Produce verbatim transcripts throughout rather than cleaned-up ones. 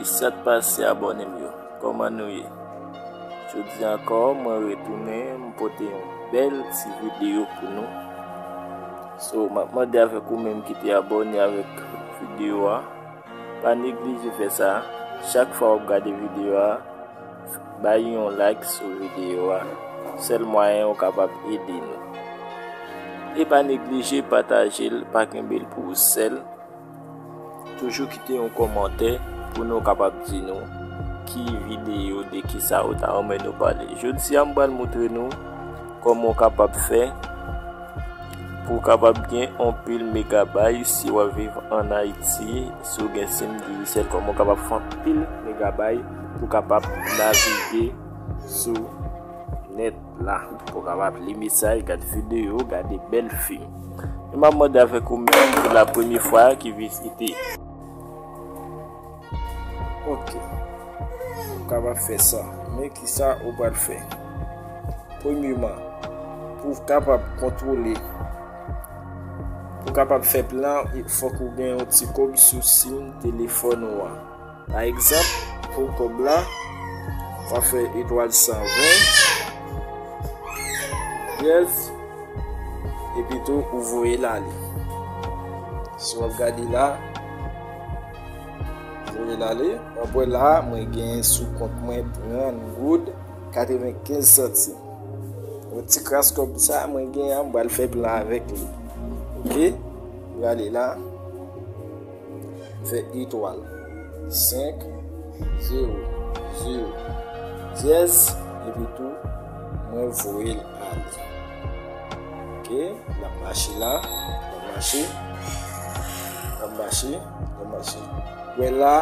Sa k pase abòne m yo? Kòman nou ye? Jodi ankò, mwen retounen, m pote yon bèl ti videyo pou nou. So, m ap mande avèk ou menm ki te abòne avèk videyo a, pa neglije fè sa. Chak fwa w ap gade videyo a, bay yon like sou videyo a. Sèl mwayen ou kapab ede nou. E pa neglije pataje l, pa kenbe l pou ou sèl. Toujou kite yon kòmantè pou nou kapab di nou ki videyo, de kisa ou ta renmen nou pale. Jodi a, m pral montre nou kòman w kapab fè pou w kapab gen anpil megabay si w ap viv ann Ayiti, si w gen sim Digicel, kòman w kapab fè anpil megabay pou w kapab navige sou nèt la, pou w kapab li mesaj, gade videyo, gade bèl fim. E m ap mande avèk ou menm pou la premye fwa ki vizite. Ok. Ou kapab fè sa. Men kisa ou pral fè? Premyeman, pou w kapab kontwole, pou w kapab fè plan, fòk ou gen yon ti kòb sou sim telefòn ou an. Pa egzanp, pou kòb la, w ap fè etwal san ven, dyèz, epi tou ou voye l ale. Si w ap gade la, voye l ale, w ap wè la, mwen gen sou kont mwen trant goud katrevenkenz santim. Yon ti kras kòb sa mwen gen an, m pral fè plan avèk li. Ok? Prale la. Fè etwal. Senk, zewo, zewo, dyèz, epi tou, mwen voye l ale. Ok? L ap mache la. L ap mache. L ap mache. L ap mache. Wè la,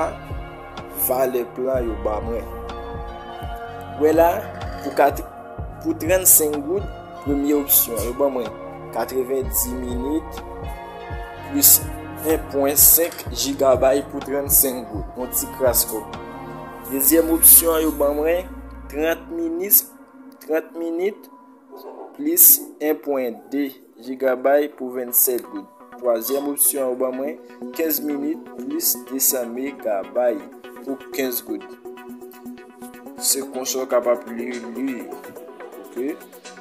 valè plan yo ba mwen. Wè la, pou kat-, pou trannsenk goud, premye opsyon an, yo ban mwen katrevendis minit plis en pwen senk jigabay pou trannsenk goud, yon ti kras kòb. Dezyèm opsyon an, yo ban mwen trant minit, trant minit plis en pwen de jigabay pou vennsèt goud. Twazyèm opsyon an, yo ban mwen kenz minit plis desan megabay pou kenz goud. Se konsa w kapab li, li. Ok?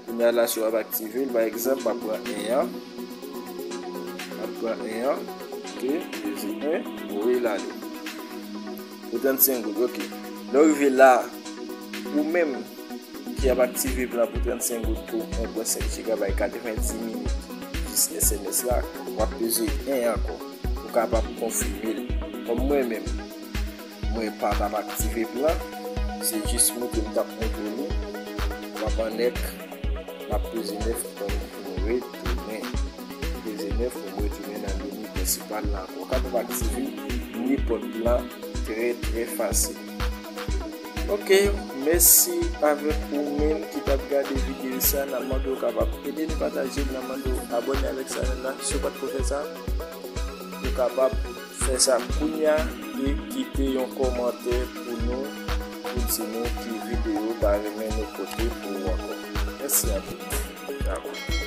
Kounye a la, si w ap aktive l, pa egzanp, m ap pran en an. M ap pran en an. Ok? Peze en, voye l ale. Pou trannsenk goud, ok. Lè w rive la, ou menm ki ap aktive plan pou trannsenk goud pou en pwen senk jigabay, katrevendis minit, jis S M S la, w ap peze en ankò. Ou kapab konfime l. Kòm mwen menm, mwen pa t ap aktive plan, se jis montre m t ap montre nou. M ap annèk, m ap peze nèf pou m retounen. Peze nèf pou m retounen nan meni prensipal la ankò. Ou kapab aktive nenpòt plan trè, trè fasil. Ok, mèsi avèk ou menm ki t ap gade videyo sa. N ap mande w kapab ede n pataje l, n ap mande w abòne avèk chanèl la si w pa t ko fè sa. Ou kapab fè sa kounye a e kite yon kòmantè pou nou, pou di nou ki videyo w ta renmen nou pote pou ou ankò. Mèsi anpil. Dakò.